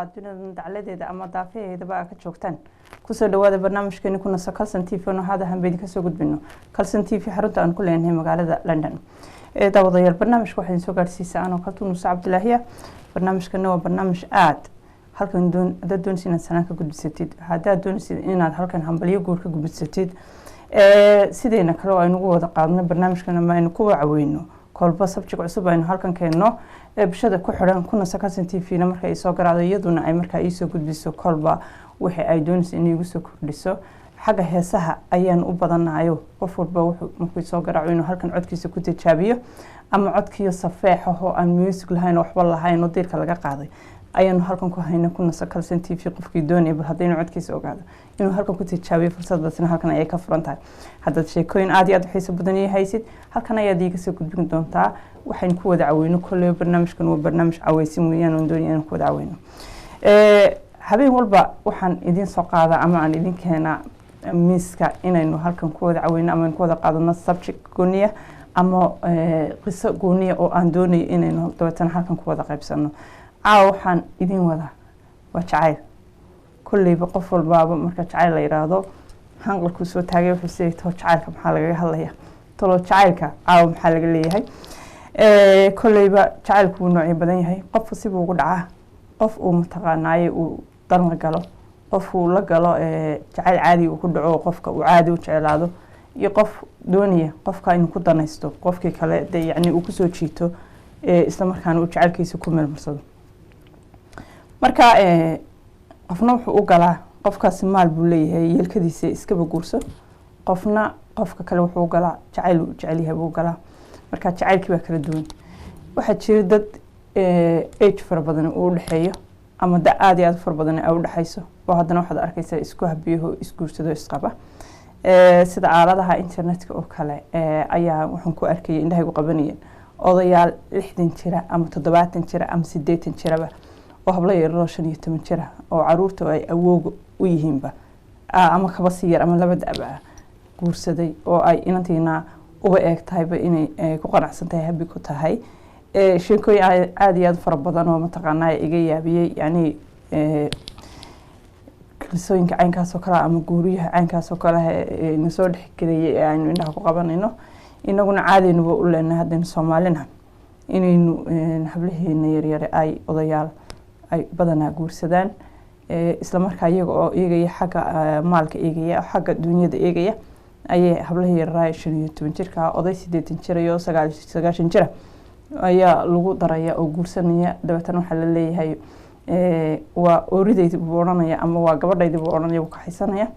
Aad dunida dacladeeda ama daafaheedaba aa ka joogtaan, kusoo dhawaada barnaamijkeeni Ku Naso Kalsan TV. No hadahan ba idinka soo gudbino Kalsan TV, xarunta aan ku leenahay magaalada London. Daawadayaal, barnaamijka waxaa idin soo gaarsiisa anoo Kaltuun Muuse Cabdilaahiya. Barnaamijkana waa barnaamij aad halkan doon haddaad doonaysid inaad sanaan ka gudbisatid, haddaad doonaysid inaad halkan hambalyo guur ka gudbisatid, sideena kale oo aynugu wada qaadno barnaamijkan ama aynu ku wacaweyno kolba subject cusub aynu halkan keenno, bulshada ku xidhan Ku Naso Kalsan TV-na marka ay soo garaacdo, iyaduna ay markaa iisoo gudbiso kolba wixii ay doonayso inay igu soo kordhiso. Xagga heesaha ayaan u badannahayo, qof walba wuxuu markuu soo garaaco inuu halkan codkiisa ku tijaabiyo, ama codkiyo safeexaho aan music lahayn oo waxba lahayn oo diirka laga qaaday ayaanu halkan ku hayna Ku Naso Kalsan TV. Qofkii doonaya bal hadda inuu codkiisa ogaado, inuu halkan ku tijaabiyo, fursaddaasna halkan ayay ka furan tahay. Haddaad sheekooyin aad iyo aad u xiiso badan iyo haysid, halkan ayaad iiga soo gudbin doontaa. Waxaynu ku wada caweyno kolley, barnaamijkan waa barnaamij caweysin weeyaan oon doonaya inaan ku wada caweyno. Habeen walba waxaan idin soo qaadaa ama aan idin keenaa miiska inaynu halkan ku wada caweyno ama aynu ku wada qaadano subject gooniya ama qiso gooniya oo aan doonayo inaynu dabeetana halkan ku wada qaybsano. Caawa waxaan idin wadaa waa jacayl. Kolleyba qof walbaaba marka jacayl la yidhaahdo hanqalkuu soo taagay, wuxuu siday too jacaylka maxaa lagaga hadlaya, talo jacaylka caawa maxaa laga leeyahay? Kolleyba jacaylku wuu noocyo badan yahay. Qofku sibuu ugu dhacaa, qof uu mataqaanaaye uu dan la galo, qof uu la galo jacayl caadi uu ku dhaco, qofka uu caadi u jeclaado, iyo qof doonaya qofka inuu ku danaysto, qofkii kale dee yacni uu kusoo jiito, isla markaana uu jacaylkiisa ku meelmarsado. Marka qofna wuxuu u galaa qofkaasi maal buu leeyahay, yeelkadiisa iskaba guurso. Qofna qofka kale wuxuu u galaa jacayl uu jecel yahay buu u galaa. Marka jacaylkii baa kala duwan. Waxaa jira dad age fara badan uu udhexeeyo ama da aad iyo aad u fara badan ay udhexayso, oo haddana waxaad arkaysaa isku habiyaho, isguursado, isqaba. Sida aaladaha internetka oo kale ayaa waxaan ku arkayay, indhahaygu qabanayeen, odayaal 60 jira ama 70 jira ama 80 jiraba oo hablo yararoo 15 jira oo caruurta ay awooga u yihiinba ama kaba sii yar ama laba da'ba ah guursaday, oo ay inantiina uba eeg tahayba inay ku qanacsan tahay, habi ku tahay. Sheekooyin aada iyo aada u fara badan oo mataqaanaa iga yaabiyey, yacni qisooyinka caynkaas oo kale ah ama guuriyaha caynkaas oo kale ah na soo dhexgeliyay ee aynu indhaha ku qabanayno. Inaguna caadaynuba u leenahay haddaynu Soomaalina inaynu hablaheena yaryare ay odayaal ay badanaa guursadaan, isla markaa iyaga oo eegaya xagga maalka, eegaya xagga dunyada, eegaya ayay hablaha yararaay 15 jirka oday 80 jira iyo 90 jira ayaa lagu daraya oo guursanaya. Dabeetana waxaa la leeyahay waa ooridaydi buu odhanaya ama waa gabadhaydi buu odhanaya, wuu kaxaysanaya.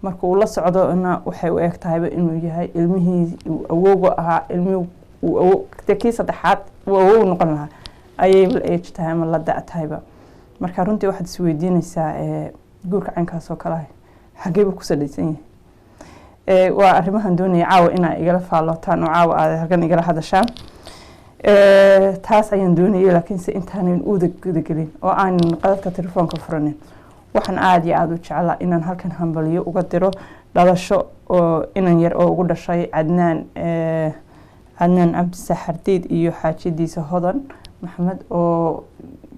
Marka uu la socdona waxay u eg tahayba inuu yahay ilmihii uu awowga ahaa, ilmihii uu awow dee kii saddexaad uu awow noqon lahaa ayay la age tahay ama la da' tahayba. Marka runtii waxaad isweydiinaysaa, guurka caynkaas oo kale ah xagee buu ku salaysan yahay? Waa arrimahan doonaya caawa inaa igala faallootaan oo caawa aad halkan igala hadashaan. Taas ayaan doonayay, laakiinse intaanan uuda gudagelin oo aanan qadadka telefoonka furanin, waxaan aada iyo aada u jeclaa inaan halkan hambaliyo uga diro dhalasho oo inan yar oo ugu dhashay Cadnaan, Cadnaan Cabdisaxardiid iyo xaajadiisa Hodan Maxamed, oo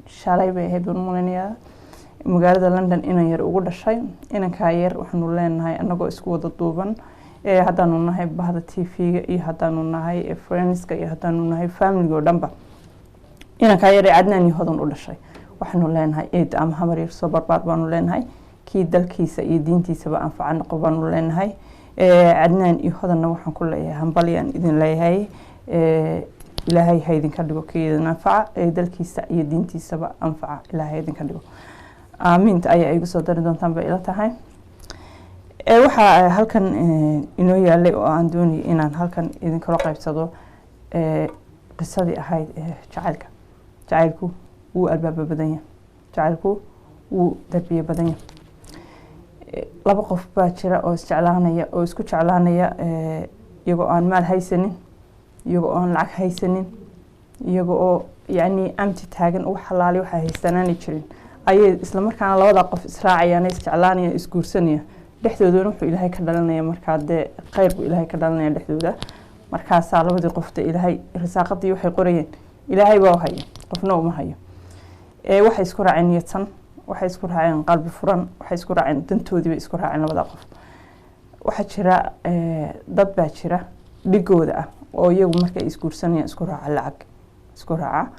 shalay bay ahayd baan umaleynaya magaalada London inan yar ugu dhashay. Inankaa yar waxaanu leenahay anagoo isku wada duuban, haddaanu nahay bahda TV-ga iyo haddaanu nahay friendska iyo haddaanu nahay familiga oo dhanba, inankaa yar ee Cadnaan iyo Hodan u dhashay waxaanu leenahay eed ama habar yar soo barbaar baanu leenahay, kii dalkiisa iyo diintiisaba anfaca noqo baanu leenahay. Cadnaan iyo Hodanna waxaan ku leeyahay hambalyaan idin leeyahay. Ilaahay ha idinka dhigo kii idin anfaca ee dalkiisa iyo diintiisaba anfaca, Ilaahay ha idinka dhigo. Aamiinta ayaa igu soo dari doontaan bay ila tahay. Waxaa halkan inoo yaalay oo aan doonayay inaan halkan idinkala qaybsado qisadii ahayd jacaylka. Jacaylku wuu albaaba badan yahay, jacaylku wuu darbiye badan yahay. Laba qof baa jira oo isjeclaanaya oo isku jeclaanaya iyagoo aan maal haysanin, iyagoo aan lacag haysanin, iyaga oo yacni amti taagan, ugu xalaali waxay haystanaanay jirin, ayay isla markaana labada qof israacayaan, isjeclaanaya, isguursanaya. Dhexdoodana wuxuu Ilaahay ka dhalinaya markaa dee khayr buu Ilaahay ka dhalinaya dhexdooda. Markaasaa labadii qof dee Ilaahay risaaqadii waxay qorayeen Ilaahay baa u haya, qofna uma hayo. Waxay isku raaceen niyadsan. Waxay isku raaceen qalbi furan, waxay isku raaceen dantoodii bay isku raaceen labada qof. Waxaa jira dad baa jira dhigooda ah oo iyagu markay isguursanayaan isku raaca lacag isku raaca.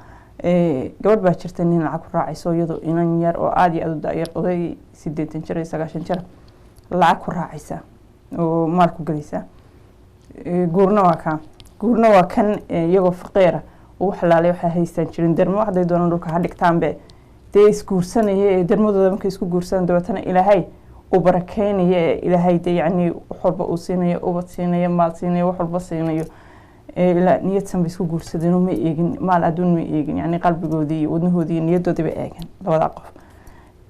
Gabadh baa jirta nin lacag ku raacayso, iyadoo inan yar oo aada iyo aada u da-yar, oday 80 jir iyo 90 jir lacag ku raacaysa oo maal ku gelaysa. Guurna waa kaa, guurna waa kan iyagoo faqiira ugu xalaalay, waxay haystaan jirin, dermo hadday doonaan dhulka ha dhigtaanbe, dee isguursanaya ee dermadooda markay isku guursadaan, dabeetana Ilaahay uu barakeynaya ee Ilaahay dee yacni wax walba uu siinayo, ubad siinayo, maal siinayo, wax walba siinayo. Ilaa niyadsan bay isku guursadeen oo ma eegin maal adduun, ma eegin, yacni qalbigoodii iyo wadnahoodii iyo niyadoodii bay eegeen labada qof.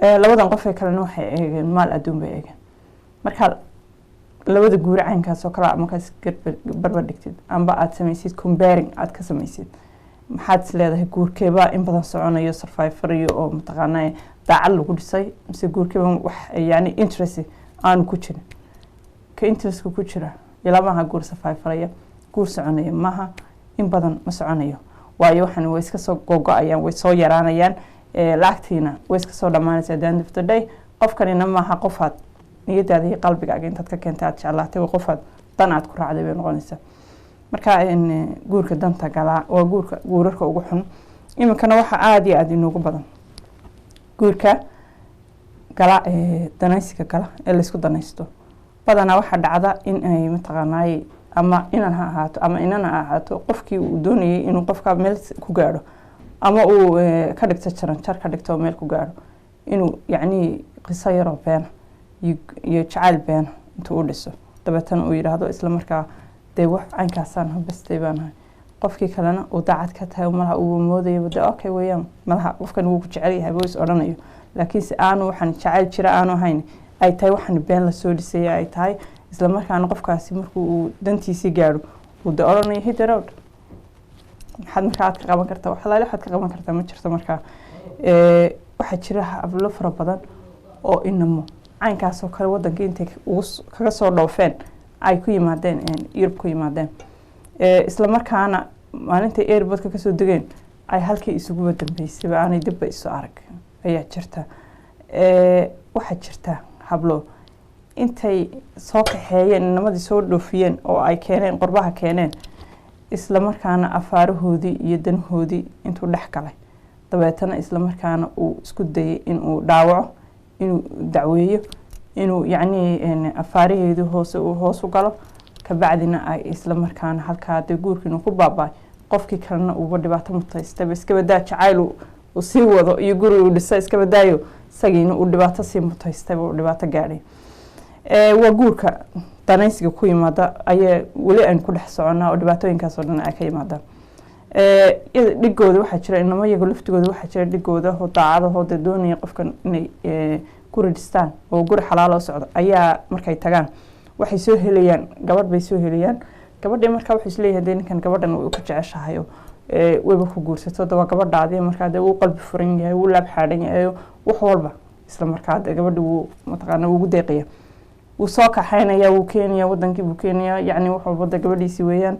Labadan qof ee kalena waxay eegeen maal adduun bay eegeen. Marka labada guuri caynkaas oo kale markaas barbar dhigtid amba aada samaysid comparing aada ka samaysid, maxaad is leedahay? Guurkeebaa in badan soconayo, survivor-ayo oo mataqaanaa daacad lagu dhisay, mise guurkeeba wax yani interest aanu ku jirin? Ka interestka ku jira ilaa maaha guur survivor-aya, guur soconaya maaha, in badan ma soconayo. Waayo, waxan way iska soo gogo-ayaan, way soo yaraanayaan, lacagtiina way iska soo dhammaanaysaa the end of the day. Qofkanina maaha qofaad niyadaada iyo qalbigaaga intaad ka keentay aad jeclaatay, waa qofaad dan aad ku raacday bay noqonaysaa. Marka guurka danta galaa waa guurka guurarka ugu xun. Iminkana waxaa aada iyo aada inoogu badan guurka gala ee danaysiga gala ee laysku danaysto. Badanaa waxaa dhacda in ay mataqaanaay ama inan ha ahaato ama inan ha ahaato, qofkii uu doonayay inuu qofka meel ku gaadho ama uu ka dhigto jaranjar, ka dhigto meel ku gaadho, inuu yacni qiso yaroo beena iyo jacayl beena intuu u dhiso, dabeetana uu yidhaahdo isla markaa dee wax caynkaasaan habastay baan ahay. Qofkii kalena uu daacad ka tahay, malaha uu moodayaba dee okay weeyaan, malaha qofkan wuu ku jecel yahay buu is odhanayo, laakiinse aanu waxaan jacayl jira aanu ahayn, ay tahay waxaan been lasoo dhisaya ay tahay. Isla markaana qofkaasi markuu uu dantiisii gaadho uu de odhanayo "Hit the road." Maxaad markaa aad ka qaban kartaa? Wax alaale waxaad ka qaban kartaa ma jirto. Markaa waxaa jira hablo fara badan oo inamo caynkaasoo kale wadankii intay ugu kaga soo dhoofeen ay ku yimaadeen Yurub ku yimaadeen, isla markaana maalintay airportka kasoo degeen ay halkii isuguba dambeysayba aanay dibba isu arag ayaa jirta. Waxaa jirta hablo intay soo kaxeeyeen inamadii, soo dhoofiyeen oo ay keeneen qurbaha keeneen, isla markaana afaarahoodii iyo danahoodii intuu dhex galay, dabeetana isla markaana uu isku dayay inuu dhaawaco, inuu dacweeyo, inuu yacnii afaaraheedii hoose uu hoos u galo, kabacdina ay isla markaana halkaa dee guurkiinu ku baaba'ay, qofkii kalena uuba dhibaato mutaystaba. Iska badaa jacayl uu sii wado iyo guri uu dhisa, iska badaayo, isagiina uu dhibaato sii mutaystayba, uu dhibaato gaadhay. Waa guurka danaysiga ku yimaada ayaa weli aynu ku dhex soconnaa oo dhibaatooyinkaas oo dhan ay ka yimaadaan. Dhigooda waxaa jira inamo iyago laftigooda, waxaa jira dhigooda oo daacadahoo dee doonaya qofkan inay guri dhistaan oo guri xalaal oo socdo ayaa markay tagaan waxay soo helayaan gabadh bay soo helayaan. Gabadhii markaa wuxuu isleeyahay dee ninkan gabadhan way ku jeceshahay oo wayba ku guursato, de waa gabadhaadii. Markaa dee wuu qalbi furan yahay, wuu laab xaadhan yahay, wax walba isla markaa dee gabadhi wuu mataqaana wuu ugu deeqaya, wuu soo kaxaynaya, wuu keenaya wadankii buu keenaya, yacni wax walba dee gabadhiisi weeyaan,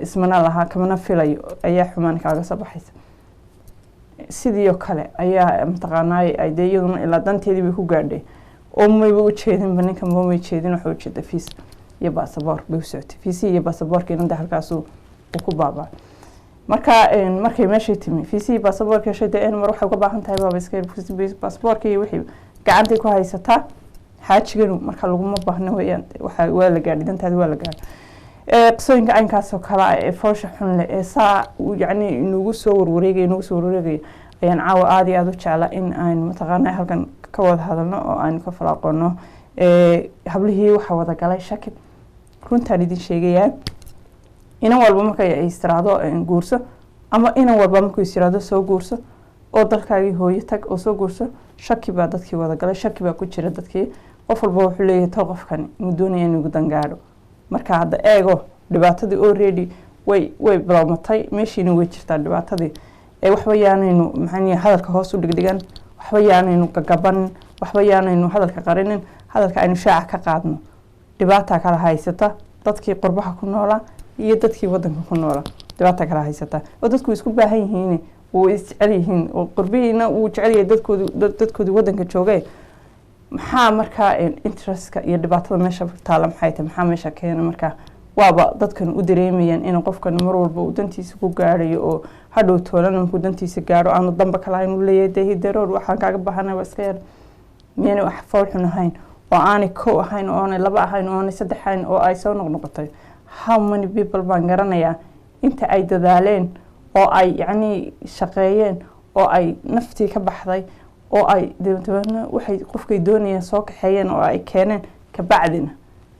ismana lahaa kamana filayo ayaa xumaan kaaga soo baxaysa. Sidii oo kale ayaa mataqaanaay ay dee iyaduna ilaa danteedii bay ku gaadhay oo mayba u jeedinba ninkan, mamay jeedin, waxa ujeeda fiis iyo baasaboor bay u socotay. Fiisihii iyo baasaboorkiina de halkaasuu uu ku baabaa. Marka markay meeshay timi fiisihii baasaboorka heshay, dee mar waxay uga baahan tahay baaba iska baasaboorkii iyo wixii gacantay ku haysataa xaajiganu. Marka laguma baahno weeyaan, waxa waa la gaadhay, dantaadi waa la gaadhay. Qisooyinka caynkaas oo kale ah ee foosha xun leh ee saa yacni inagu soo warwareegaya, inagu soo warwareegaya ayaan caawa aada iyo aada u jeclaa in aynu mataqaana halkan ka wada hadalno oo aynu ka falaaqono. Hablihii waxaa wada galay shaki. Runtaan idin sheegayaa, inan walba markay ay istiraahdo guurso ama inan walba markuu istiraahdo soo guurso oo dalkaagii hooyo tag oo soo guurso, shaki baa dadkii wada galay, shaki baa ku jira dadkii. Qof walba wuxuu leeyahay tol qofkani muu doonaya inuu dangaadho. Marka hadda eego, dhibaatadii already way bilowmatay, meeshiina way jirtaa dhibaatadii. Ee waxba yaanaynu maxaa hadalka hoos u dhigdhigan, waxba yaanaynu gagabanin, waxba yaanaynu hadalka qarinin, hadalka aynu shaaca ka qaadno. Dhibaata kala haysata dadkii qurbaha ku noolaa iyo dadkii wadanka ku noolaa, dhibaata kala haysata oo dadku isku baahan yihiin. Way isjecel yihiin oo qurbihiina wuu jecel yahay dadkoodu, dadkoodii wadanka joogay. Maxaa markaa interestka iyo dhibaatada meesha taala maxay tahay? Maxaa meesha keena markaa? Waaba dadkan u dareemayaan in qofkan mar walba uu dantiisa ku gaarayo, oo hadhow toolan markuu dantiisa gaaro aanu danba kalahayn uu leeyahay, dee hidaroor waxaan kaaga baahanay waa iska yar. Miyaanay wax fool xun ahayn, oo aanay kow ahayn, oo aanay laba ahayn, oo aanay saddex ahayn, oo ay soo noqnoqotay? How many people baan garanayaa inta ay dadaaleen oo ay yacni shaqeeyeen oo ay naftii ka baxday oo ay dabeetna waxay qofkay doonayeen soo kaxeeyeen oo ay keeneen, kabacdina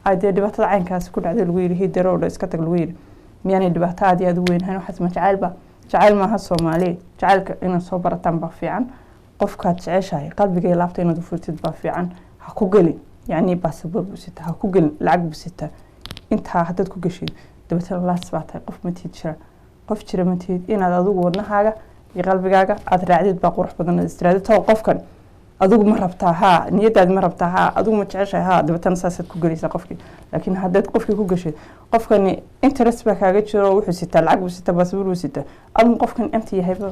ay dee dhibaatada caynkaasi ku dhacday, lagu yidhi hidarowdha iska tag lagu yidhi? Miyaanay dhibaato aad iyo aad u weyn ahayn? Waxaas ma jacaylba? Jacayl maaha, Soomaaliya. Jacaylka inaad soo barataan baa fiican. Qofkaad jeceshahay qalbiga iyo laabta inaad u furtid baa fiican. Ha ku gelin yacni baasaboor buu sitaa, ha ku gelin lacag buu sitaa. Intaa haddaad ku geshid, dabeetana laas baa tahay, qof matihid jira, qof jira matihid. Inaad adigu wadnahaaga iyo qalbigaaga aada raacdid baa qurux badan. Aad istiraadid too, qofkan adigu ma rabtaa? Haa. Niyadaadi ma rabtaa? Haa. Adigu ma jeceshahay? Haa. Dabeetana saasaad ku gelaysaa qofkii. Laakiin haddaad qofkii ku geshid, qofkani interest baa kaaga jiro, wuxuu sitaa lacag buu sitaa, baasaboor buu sitaa, admu qofkan empty yahayba,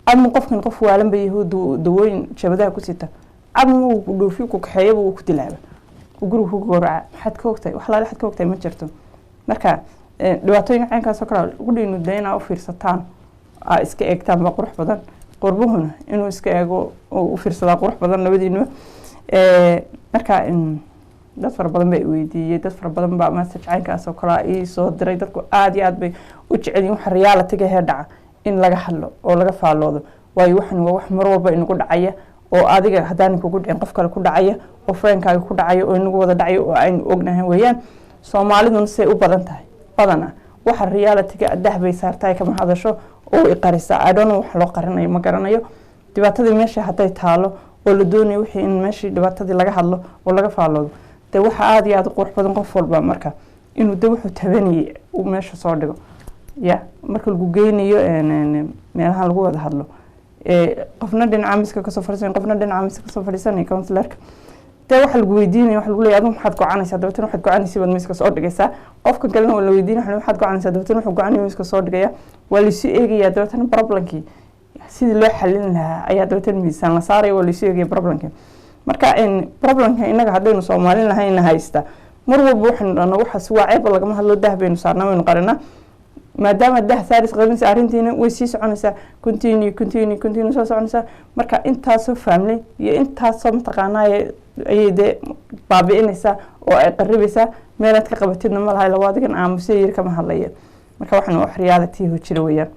admu qofkan qof waalan ba yahay, dawooyin jabadaha ku sita, admu uu ku dhoofiyo, ku kaxeeyaba, uu ku dilaaba, uu guriga ku gowraca, maxaad ka ogtahay? Wax laale waxaad ka ogtahay ma jirto. Marka dhibaatooyinka caynkaas oo kale qudhiinu dee inaa u fiirsataan, aa iska eegtaan baa qurux badan. Qurbuhuna inuu iska eego oo u fiirsadaa qurux badan labadiinuba. Marka dad fara badan baa i weydiiyey, dad fara badan baa message caynkaas oo kale ii soo diray. Dadku aada iyo aad bay u jecel yihiin waxa reality-ga hee dhaca in laga hadlo oo laga faalloodo, waayo waxan waa wax mar walba inagu dhacaya, oo adiga haddaanan kugu dhicin qof kale ku dhacaya, oo friendkaaga ku dhacaya, oo inagu wada dhacayo, oo aynu ognahay weeyaan. Soomaaliduna say u badan tahay badana waxa reality-ga dah bay saartahay, kama hadasho oo way qarisaa. I don't know wax loo qarinayo, ma garanayo. Dhibaatadii meesha hadday taalo oo la doonayo wixii in meeshii dhibaatadii laga hadlo oo laga faalloodo, dee waxa aada iyo aada u qurux badan qof walba marka inuu de wuxuu tabanayay uu meesha soo dhigo. Ya marka lagu geynayo meelaha lagu wada hadlo, qofna dhinaca miska kasoo fadhiisanay, qofna dhinaca miska kasoo fadhiisanay, counselorka dee waxa lagu weydiinaya, waxa lagu leeyahay, adigu maxaad gocanaysaa? Dabeetana waxaad gocanaysa baad miiska soo dhigaysaa. Qofka kalena waa la weydiinaya, maxaad gocanaysaa? Dabeetana wuxuu gocanaya miiska soo dhigaya. Waa laisu eegayaa, dabeetana problemkii sidii loo xalin lahaa ayaa dabeetana miisaan la saaraya. Waa laisu eegaya problemkii. Marka problemka innaga haddaynu Soomaalin lahayna haysta, mar walba waxaynu dhahno waxaas waa ceeb, lagama hadlo, dah baynu saarnaa, waynu qarinaa. Maadaama dah saaris qarinaysa, arrintiina way sii soconaysaa, continue, continue, continue soo soconaysaa. Marka intaasoo family iyo intaasoo mataqaanaaye ayay dee baabi'inaysaa oo ay qaribaysaa. Meelaad ka qabatidna ma laha, ila adigan aamusay yiri kama hadlaya. Marka waxaan wax reality ho jira weeyaan.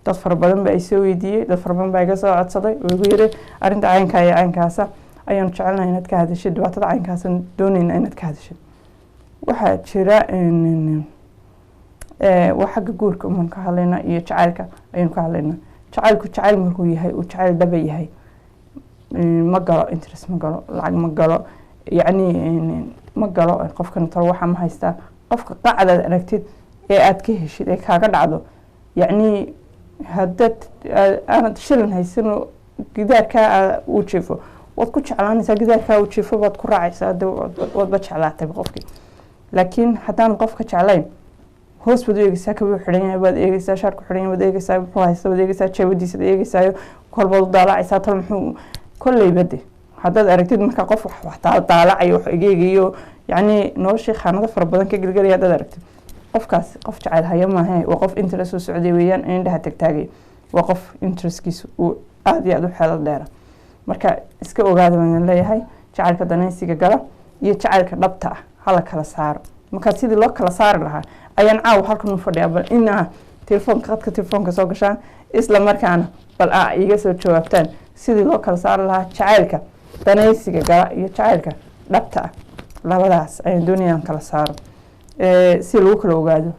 Dad fara badan baa i soo weydiiyey, dad fara badan baa iga soo codsaday oo igu yiri, arrinta caynkaa iyo caynkaasa ayaanu jecelnahay inaad ka hadashid, dhibaatada caynkaasa doonayna inaad ka hadashid. Waxaa jira waa xagga guurka umaan ka hadlaynaa iyo jacaylka ayaynu ka hadlaynaa. Jacaylku jacayl markuu yahay, uu jacayl dhaba yahay, ma galo interest, ma galo lacag, ma galo yacni ma galo qofkan talo waxaa ma haystaa. Qofka qacdaad aragtid ee aad ka heshid ee kaaga dhacdo, yacni haddaad aanad shilin haysan, gidaarkaa uu jiifo waad ku jeclaanaysaa, gidaarkaa uu jiifo baad ku raacaysaa, de waadba jeclaatay qofkii. Laakiin haddaan qofka jeclayn, hoos baad u eegeysaa, kabuu xidhan yahay baad eegeysaa, shaarku xidhan yahay baad eegeysaa, muxuu haysta baad eegeysaa, jeebadiisa baad eegeysaayo, kolbaad u daalacaysaa, tal muxuu kolleyba de haddaad aragtid marka qof wax daalacayo, wax egeegayo, yacni noloshii khaanado fara badan ka gelgelaya haddaad aragtid, qofkaas qof jacayl haya maahe, waa qof interest soo socday weeyaan, indhaha tagtaagay, waa qof interestkiisu uu aada iyo aada u xeelad dheera. Marka iska ogaada baan leeyahay, jacaylka danaysiga gala iyo jacaylka dhabta ah hala kala saaro. Marka sidii loo kala saari lahaa ayaan caawa halkan u fadhiyaa. Bal inaa telefoonka, khadka telefoonka soo gashaan, isla markaana bal aa iiga soo jawaabtaan sidii loo kala saari lahaa jacaylka danaysiga gala iyo jacaylka dhabta ah. Labadaas ayaan doonaya aan kala saaro si lagu kala ogaado,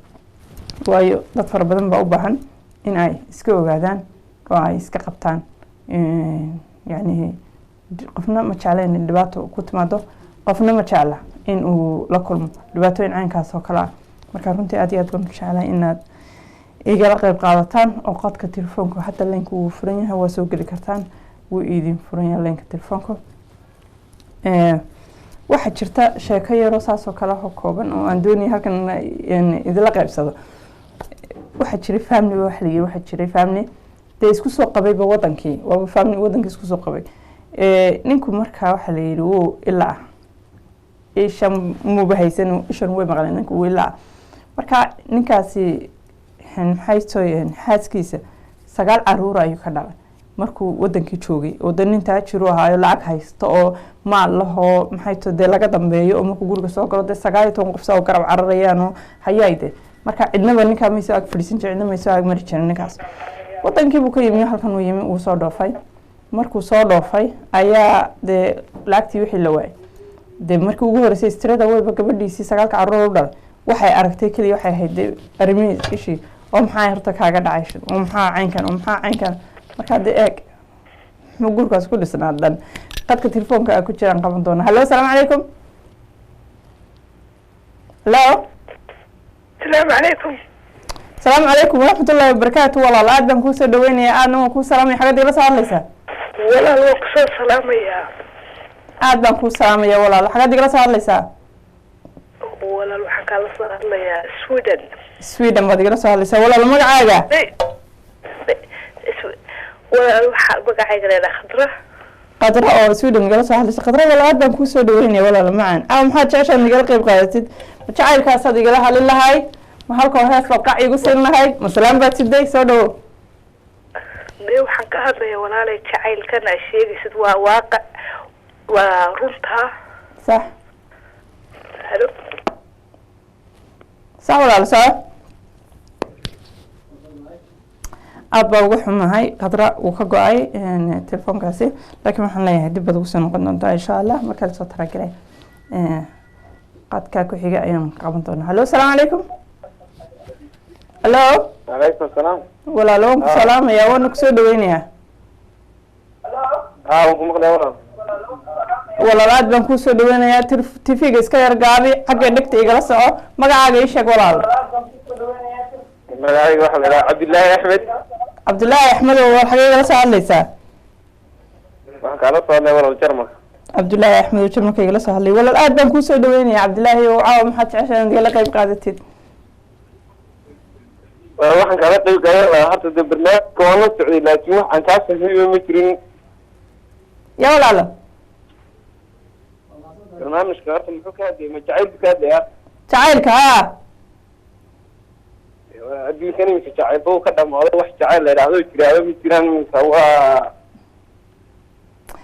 waayo dad fara badan baa u baahan in ay iska ogaadaan oo ay iska qabtaan. Yacni qofna ma jecla in dhibaato ku timaado, qofna ma jecla in uu la kulmo dhibaatooyin caynkaas oo kale ah. Marka runtii aad iyo aad baan u jeclahay inaad igala qeyb qaadataan oo qadka telefoonka hadda leenka wuu furan yahay, waa soo geli kartaan, wuu idin furan yahay leenka telefoonka. Waxaa jirta sheeko yaroo saas oo kale oo kooban oo aan doonaya halkan idinla qeybsado. Waxaa jiray family, waxa la yiri waxaa jiray family Dee isku soo qabayba wadankii, waaba family wadankii isku soo qabay. Ninku markaa waxaa la yidhi wuu ilaa ishan muba haysan, ishan way maqleen, ninku wuu ilaa. Marka ninkaasi maxay toy, xaaskiisa 9 caruur ayuu ka dhalay markuu wadankii joogay, oo de nin taajiru ahaayo, lacag haysto oo maal lahoo, maxay to, dee laga dambeeyo, oo markuu guriga soo galo dee 19 qof saa u garab cararayaan oo hayaay de. Marka cidnaba ninkaa maysoo ag fadhiisan jirin, cidna maysoo ag mari jirin. Ninkaas wadankii buu ka yimi, halkan uu yimi, wuu soo dhoofay. Markuu soo dhoofay ayaa dee lacagtii wixii la waayay. Dee markii ugu horeysay istirada weyba gabadhiisii 9-ka caruur u dhalay waxay aragtay keliya waxay ahayd dee arrimihii ishii oo maxaa horta kaaga dhacay, oo maxaa caynkan, oo maxaa caynkan. Markaa dee eeg muxuu guurkaas ku dhisnaa dhan. Qadka telefoonka a ku jiraan qaban doona. Hallo, asalaamu calaykum. Hallo. Asalaamu calaykum. Asalaamu calaykum waraxmatullaahi wabarakaatu. Walaal, aad baan kuusoo dhaweynaya, aadna waan kuu salaamaya. Xagad igala soo hadlaysaa? Walaal, waan kusoo salaamayaa. Aad baan kuu salaamaya walaal. Xagad igala soo hadlaysaa? Walaal, waxaan kaala soo hadlayaa Sweden. Sweden baad igala soo hadlaysaa. Walaal, magacaaga? Walaal, waxaa magacayga leedaha Khadra. Qadra oo Sweden igala soo hadlaysa. Khadra walaal, aad baan kuusoo dhaweynaya. Walaal macaan, caawa maxaad jeceshaad igala qeyb qaadatid? Ma jacaylkaasaad igala hadli lahay? Ma halka hor hees baad qac igu siin lahayd? Ma salaam baad siday? Soo dhawo. Me, waxaan ka hadlayaa walaalay jacaylkan aa sheegaysid waa waaqac, waa runtaa. Sax. Halo? Sax walaal, soco. Aad baa uga xumahay, Khadra wuu ka go-ay telefoonkaasi, laakiin waxaan leeyahay dib baad ugu soo noqon doontaa insha Allah. Markaa lasoo talagalay qadkaa ku xiga ayaan qaban doonaa. Hallo, asalaamu calaykum. Hallo. Calaykum salaam. Walaalo, waan ku salaamaya, waana kusoo dhaweynayaa. Haa, waan ku maqlaya walaal. Walaal, aad baan kuusoo dhaweynayaa. TV-ga iska yar gaabi, xagga dhegta igala soco. Magacaaga ii sheeg walaal. Magacayga waxaa la idhaha Cabdillaahi Axmed. Cabdillaahi Axmed oo walaal, xagee igala soo hadlaysaa? Waxaan kaala soo hadlaya walaal Jarmalka. Cabdillaahi Axmed oo Jarmalka igala soo hadlay. Walaal, aad baan kuusoo dhaweynaya. Cabdillaahi oo caawa maxaad jeceshahay inaad igala qayb qaadatid? Walaal, waxaan kaala qayb qaadan lahaa horta dee barnaamijka waan la socday, laakiin wax aan kaa fahmay ma jirin. Ya walaalo? Barnaamijka horta muxuu ka hadlayay? Ma jacayl buu ka hadlayaa? Jacaylka, haa. Adduunkan iminka jacaylba uu ka dhamaaday, wax jacayl la idhaahdo jiraaba ma jiraan iminka. Waa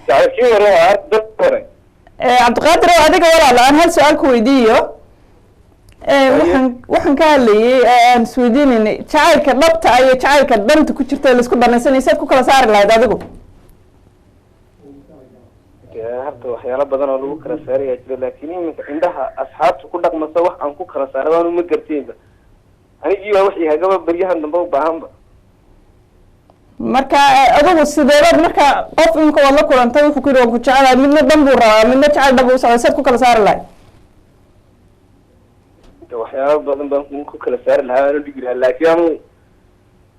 jacaylkii hore, waa horta dadka hore. Cabdiqaadir oo adiga walaalo aan hal su-aal ku weydiiyo. Waxaan ka hadlayay aan isweydiinaynay jacaylka dhabta ah iyo jacaylka danta ku jirta ee laisku danaysanay, saad ku kala saari lahayd adigu? Dee horta waxyaalo badan oo lagu kala saarayaa jira, laakiin iminka indhaha asxaabta ku dhaqmasa wax aan ku kala saara waanu ma garteenba. Anigii waa wax ihagaba beryahan dambe u baahanba. Marka adigu sideebaad marka qof imika waad la kulantay, wuxuu ku yidhi waan ku jecelahay, midna dan buu rabaa, midna jacayl dhab buu socday, saad ku kala saari lahayd? De waxyaalo badan baan ku kala saari lahaa, waan u dhigi lahaa, laakiin anu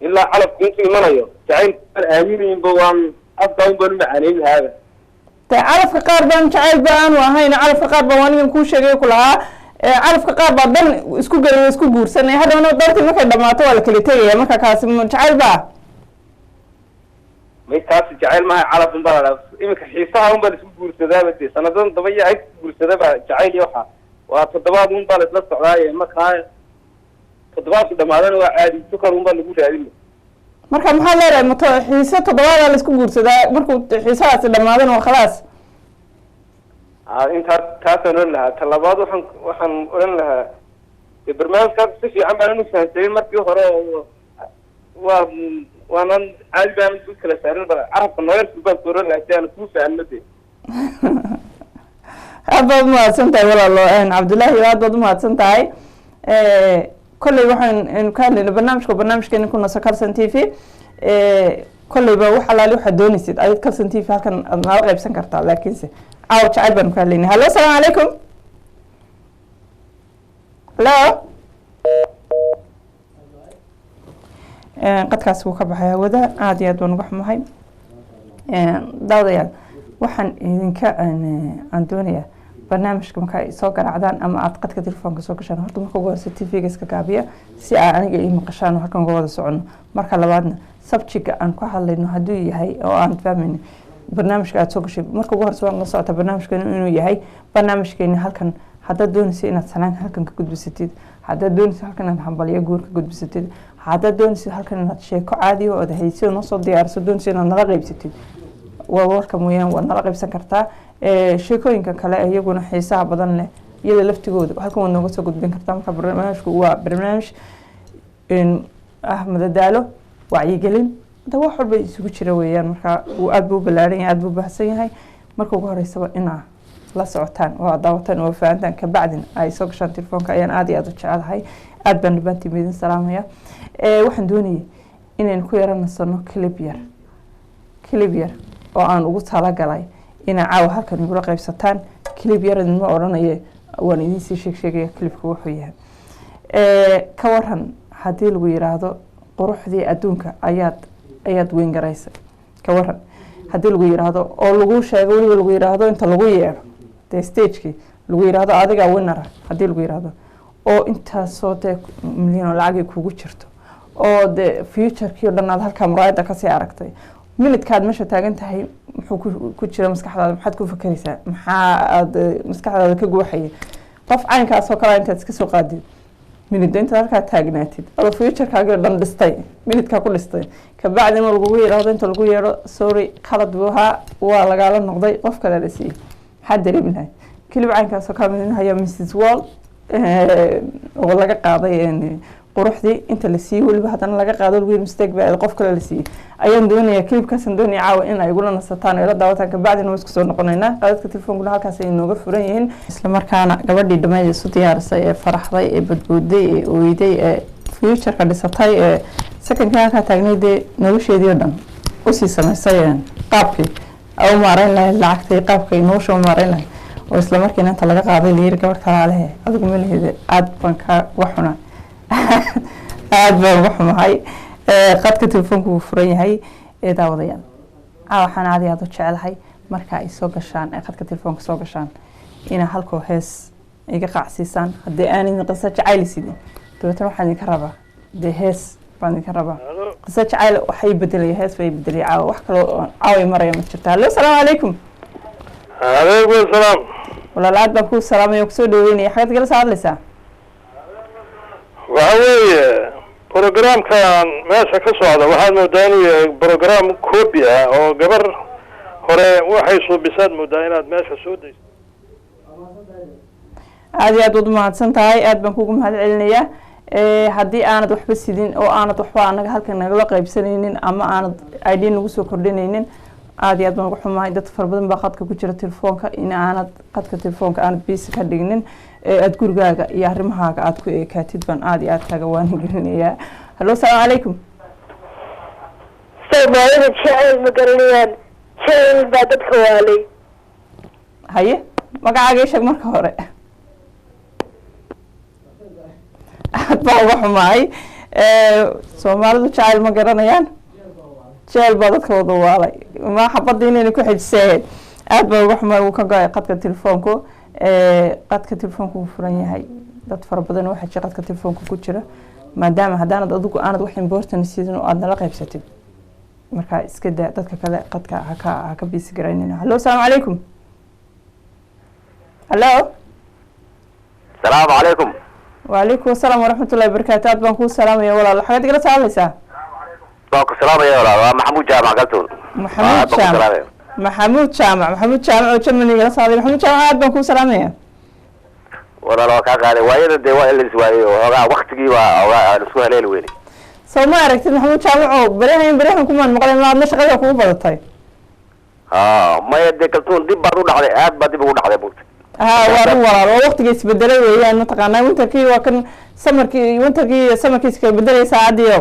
ilaa calafku intuu imanayo jacayl aan aaminaynba, waan afka un baan u macaaneyn lahaaba. De calafka qaar baan jacayl ba aanu ahayn, calafka qaar baan anigan kuu sheegay ku lahaa. Calafka qaar baa dan isku gelay, isku guursanay, haddana dartii markay dhamaato waa la kala tegaya. Marka kaasi ma jacayl ba? May, taasi jacayl maaha, calaf un baa la dhahaa. Iminka xiisaha un baa la isku guursadaaba, dee sanadadan daba iyo ay isku guursadaba jacayl iyo waxa waa toddobaad un baa la isla socdaaye, markaa toddobaadku dhamaadana waa caadi, sukar un baa lagu raadin. Marka maxaad leedahay? Mato xiise toddobaadaa la isku guursadaa, markuu xiisahaasi dhamaadana waa khalaas. Intaas taasaan odhan lahaa. Ta labaad waxaan odhan lahaa dee barnaamijkaas si fiican baanan u fahansanin markii hore, oo waa waanan caadi baanan u kala saarin, bal carabka nooyarku baan ku oran lahaa si aan kuu fahanno dee. Aad baad umahadsan tahay walaalo Cabdullaahi, aad baad umahadsan tahay. Kolley waxaan ka hadlayna barnaamijka, barnaamijkeena ku naso Calson TV. Kolleyba wax alaali waxaad doonaysid ayaad Calson TV halkan aad nala qaybsan kartaa, laakiinse caawa jacayl baanu ka hadlaynay. Hallo, asalaamu calaykum. Hallo. Qadkaasi wuu ka baxay hawada, aad iyo aad baan uga xumahay. Daawadayaal, waxaan idinka aan doonayaa Barnaamijka marka ay soo garaacdaan ama aad qadka telefoonka soo gashaan, horta marka ugu horeysa TV-ga iska gaabiya si aa aniga ii maqashaan oo halkan uga wada soconno. Marka labaadna, subject-ga aan ku hadlayno hadduu yahay oo aan fahmayno barnaamijka aad soo gashay, marka ugu horeysa waan la socotaa barnaamijkeenu inuu yahay barnaamijkeeni halkan. Haddaad doonaysa inaad salaan halkan ka gudbisatid, haddaad doonaysa halkan inaad hambalyo guur ka gudbisatid, haddaad doonaysa halkan inaad sheeko caadiya ood hayso noo soo diyaariso, doonaysa inaad nala qaybsatid, waa warka mooyaan, waad nala qaybsan kartaa. Sheekooyinka kale iyaguna xiisaha badan leh, iyada laftigooda halkan waad nooga soo gudbin kartaa. Marka barnaamijku waa barnaamij ah madadaalo, wacyigelin, da wax walba isugu jira weeyaan. Marka uu aada buu ballaaran yahay, aada buu baahsan yahay. Marka ugu horeysaba inaa la socotaan oo aad daawataan oo fahantaan, kabacdin ay soo gashaan telefoonka ayaan aada iyo aada u jecelahay. Aada baan dhammaantiin idin salaamaya. Waxaan doonayay inaynu ku yara nasano clip yar, clip yar oo aan ugu talagalay inaa caawa halkan igula qaybsataan. Clip yar idinma odhanaye, waan idiin sii sheeg sheegaya clipka wuxuu yahay. Ka waran haddii lagu yiraahdo quruxdii adduunka ayaad weyn garaysay? Ka waran haddii lagu yiraahdo oo lagu sheego, weliba lagu yiraahdo inta lagu yeedho dee stagekii lagu yiraahdo adigaa winner-a, haddii lagu yiraahdo oo intaasoo dee milyan oo lacagay kugu jirto oo dee futurekii o dhan aad halkaa muraayadda kasii aragtay, minidkaad meesha taagan tahay, muxuu ku jira maskaxdaada? Maxaad ku fakeraysaa? Maxaa aad maskaxdaada ka guuxaya? Qof caynkaas oo kale intaad iska soo qaadid, minida intaad halkaa taagnaatid adoo futurekaagii o dhan dhistay, minidkaa ku dhistay, kabacdina lagugu yidhaahdo inta lagu yeedho, "Sorry, khalad buu ahaa, waa lagaala noqday, qof kale la siiyey," maxaad dareemi lahayd? Clip caynkaas oo kale midin haya, Mrs World oo laga qaaday quruxdii inta la siiyey, weliba haddana laga qaado, lagu yiri mistake baa, qof kale la siiyey, ayaan doonaya. Clipkaasaan doonaya caawa in ay igula nasataan oo ila daawataan. Kabacdina waan isku soo noqonaynaa. Qadadka telefoonkuna halkaas ay inooga furan yihiin. Isla markaana gabadhii dhammayd isu diyaarisay ee faraxday ee badbooday ee oyday ee futureka dhisatay ee secondkii halkaa taagnay, dee nolosheedii oo dhan usii samaysay, qaabkii u maareyn lahayd lacagtay, qaabkay nolosha u maareyn lahayd, oo isla markiina inta laga qaaday layiri gabadh kalaa lehe, adigu ma lihid. Aad baan ka uga xunaa, aada baan uga xumahay. Qadka telefoonku wuu furan yahay ee daawadayaal. Caawa waxaan aad iyo aada u jecelahay marka ay soo gashaan, ay qadka telefoonka soo gashaan, inaa halkoo hees iga qaacsiisaan. Haddii aanin qiso jacayl sidin, dabeetana waxaan idinka rabaa dee hees baan idinka rabaa. Qiso jacayl waxay bedelaya, hees bay bedelaya. Caawa wax kaloo caawa maraya ma jirta. Hallo, asalaamu calaykum. Calaykum salaam. Walaal, aad baan kuu salaamaya oo kusoo dhaweynaya. Xagaad igala soo hadlaysaa? Waxa weeye, programkan meesha ka socda waxaad moodaa inuu yahay program copy ah oo gabar hore waxay suubisaad moodaa inaad meesha soo dayso. Aada iyo aad waad umahadsan tahay, aad baan kugu mahad celinayaa. Haddii aanad waxba sidin oo aanad waxba anaga halkan nagala qaybsanaynin ama aanad idea nagu soo kordhinaynin, aada iyo aad baan uga xumahay. Dad fara badan baa qadka ku jira telefoonka. In aanad qadka telefoonka aanad busy ka dhignin ee aada gurigaaga iyo arrimahaaga aada ku eekaatid baan aada iyo aad kaaga waana gelinayaa. Hallo, asalaamu calaykum. Soomaalida jecel ma garanayaan, jecel baa dadka waalay. Haye, magacaaga ii sheeg marka hore. Aad baa uga xumahay. Soomaalidu jacayl ma garanayaan, jecel baa dadka wada waalay, ma xabadda inayna ku xejiseen. Aad baa uga xumahay, wuu ka go-ay qadka telefoonku. Qadka telefoonku wuu furan yahay. Dad fara badan waxaa jira qadka telefoonka ku jira. Maadaama haddaanad adigu aanad wax important sidin oo aad nala qaybsatid, marka iska daa dadka kale qadka haka busy garaynina. Hallo, asalaamu calaykum. Hallo. Asalaamu calaykum. Wacalaykum asalaam waraxmatullahi wabarakaatu. Aad baan kuu salaamaya walaalo. Xagaad igala soo hadlaysaa? Waan ku salaamaya walaal, waa Maxamuud Jaamac Galtuun. Maxamuud Jaamac, Maxamuud Jaamac, Maxamuud Jaamac oo Germany igala soo hadlay. Maxamuud Jaamac, aad baan kuu salaamaya. Walaal, waa kaa qaaday. Waayada dee waa in la iswaayey oo hoogaa waktigii baa hoogaa aan isku haleeli weyne. Soo ma aragtid Maxamuud Jaamac oo beryahan beryahan kumaan maqlay, ma adna shaqada kugu badatay? Ha, maya dee Kaltuun, dib baad u dhacday, aad baa dib ugu dhacday bugta. Ha, waa run walaal, waa waktiga isbedelay weeyaan. Mataqaanaa, winterkii waa kan summerkii, winterkii summerkii iskala bedelay saacadiio.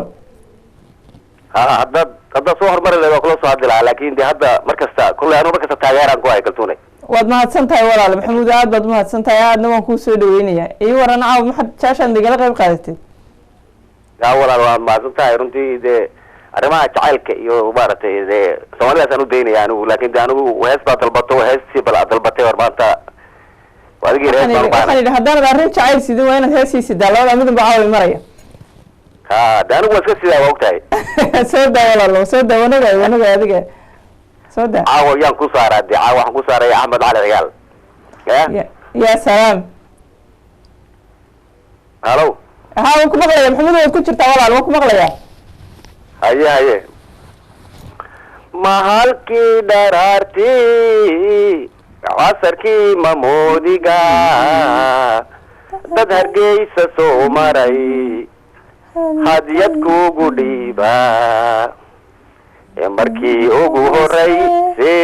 Ha, haddaad soo horumari lahayd waa kula soo hadli lahaa, laakin de hadda mar kasta kolley anigu mar kasta taageeraan ku hay, Kaltuune. Waad mahadsan tahay walaal Maxamuud, aad baad umahadsan tahay, aadna waan kuu soo dhaweynaya. Ii waran caawa, maxaad jaashaan igala qayb qaadatay? Ya walaal, waad mahadsan tahay. Runtii dee arrimaha jacaylka iyo maaragtay dee soomaalidaasaan u daynaya anigu, laakin de anigu hees baa dalbato, heestii bal aad dalbatay hor maanta. Waa adigii rees baan u Waxaan baahnay. idhi haddaanad arrin jacayl sidin, waa inaad heesii sidaa. Labada midunba caawi maraya. Ha, de anigu waa iska sidaa, waa ogtahay. Soo daa walaalo, soo daa. Wanaga wanaga adiga, soo daa. Caawa yaan ku saaraa? De caawa waxaan ku saaraya Axmed Cali Cigaal. Ya. Ya salaam. Halo. Ha, waan ku maqlaya Maxamed, waad ku jirtaa walaal, waan ku maqlayaa. Haye haye. Mahalkii dharaartii casarkii mamoodiga dad Hargeysa soo maray hadyad kugu dhiiba, ee markii ugu horeyse